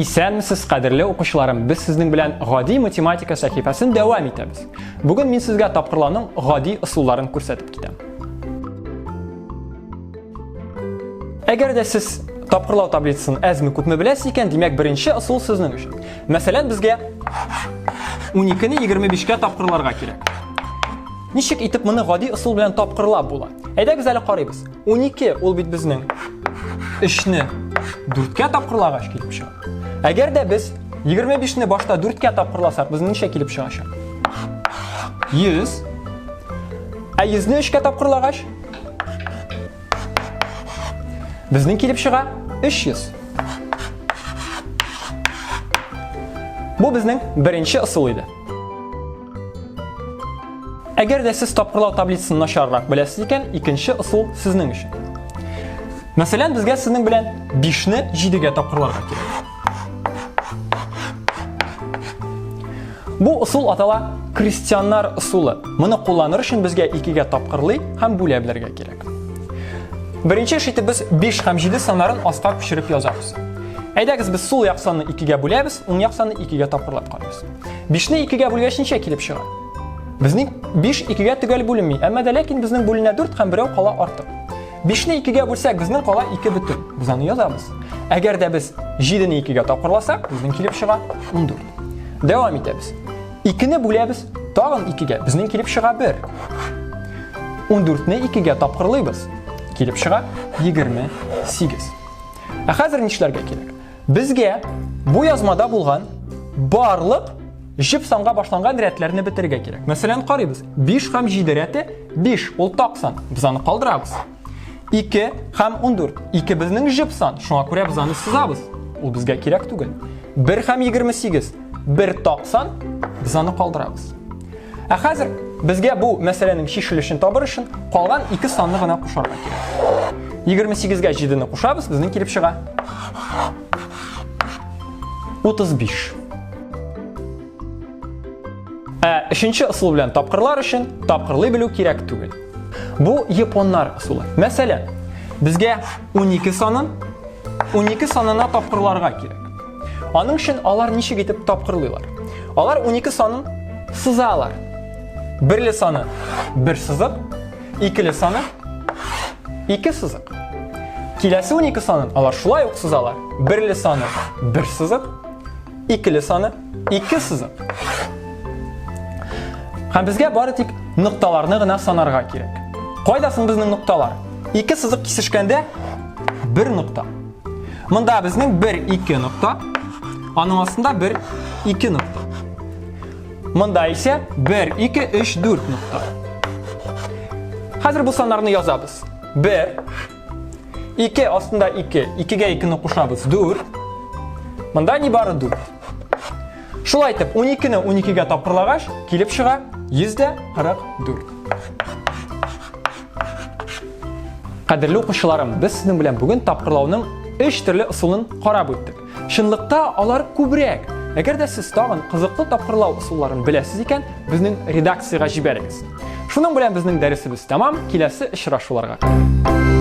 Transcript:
Исәнмесез, кадерле укучыларым! Без сезнең белән гади математика сәхифәсен дәвам итәбез. Бүген мин сезгә тапкырлауның гади ысулларын күрсәтеп китәм. Әгәр дә сез тапкырлау таблицасын әзме күпме беләсез икән, димәк, беренче ысул сезнең өчен. Мәсәлән, безгә 12-не 25-кә тапкырларга кирәк. Ничек итеп моны гади ысул белән тапкырлап була? Әйдәгез әле карыйбыз. 12 ул бит безнең 3-не 4-кә тапкырлагач килеп чыга. Әгәр дә без 25-не башта 4-кә тапкырласак, безнең ничә килеп чыгачак? 100. Ә 100-не 3-кә тапкырлагач, безнең килеп чыга 300. Бу безнең беренче ысул иде. Әгәр дә сез тапкырлау таблицасын начаррак беләсез икән, икенче ысул сезнең өчен. Мәсәлән, безгә сезнең белән 5-не 7-гә тапкырларга кирәк. Бу ысул атала крестьяннар ысулы. Моны кулланыр өчен безгә 2-гә тапкырлый һәм бүлә белергә кирәк. Беренче эш итеп без 5 һәм 7 саннарын аска күчереп язабыз. Әйдәгез без сул як санны 2-гә бүләбез, уң як санны 2-гә тапкырлап карыйбыз. 5-не 2-гә бүлгәч ничә килеп чыга? Безнең 5 2-гә төгәл бүленми, әмма дә ләкин безнең бүленә 4 һәм берәү кала артык. 5-не 2-гә бүлсәк, безнең кала 2 бөтен. Без аны язабыз. Әгәр дә без 7-не 2-гә тапкырласак, безнең килеп чыга 14. Дәвам итәбез. 2-не бүләбез тагын 2-гә, безнең килеп чыга 1. 14-не 2-гә тапкырлыйбыз. Килеп чыга 28. Ә хәзер нишләргә кирәк? Безгә бу язмада булган барлык җеп санга башланган рәтләрне бетерергә кирәк. Мәсәлән, карыйбыз. 5 һәм 7 рәте 5 ул так сан. Без аны калдырабыз. 2 һәм 14. 2 безнең җеп сан, шуңа күрә без аны сызабыз. Ул безгә кирәк түгел. 1 һәм 28. 1 так сан, без аны калдырабыз. Ә хәзер безгә бу мәсьәләнең чишелешен табыр өчен калган ике санны гына кушарга кирәк. 28-гә 7-не кушабыз, безнең килеп чыга 35. Ә өченче ысул белән тапкырлар өчен тапкырлый белү кирәк түгел. Бу японнар ысулы. Мәсәлән, безгә 12 санын 12 санына тапкырларга кирәк. Аның өчен алар ничек итеп тапкырлыйлар? Алар 12 санын сызалар. Берле саны бер сызык, икеле саны ике сызык. Киләсе 12 санын алар шулай ук сызалар. Берле саны бер сызык, икеле саны ике сызык. Һәм безгә бары тик нокталарны гына санарга кирәк. Кайда соң безнең нокталар? Ике сызык кисешкәндә бер нокта. Монда безнең 1 2 нокта, аның астында 1 2 нокта. Монда исә 1 2 3 4 нокта. Хәзер бу саннарны язабыз. 1 2 астында 2, 2-гә 2-не кушабыз 4. Монда нибары 4. Шулай итеп, 12-не 12-гә тапкырлагач, килеп чыга 144. Кадерле укучыларым, без сезнең белән бүген тапкырлауның өч төрле ысулын карап үттек. Чынлыкта алар күбрәк. Әгәр дә сез тагын кызыклы тапкырлау ысулларын беләсез икән, безнең редакциягә җибәрегез. Шуның белән безнең дәресебез тәмам. Киләсе очрашуларга кадәр.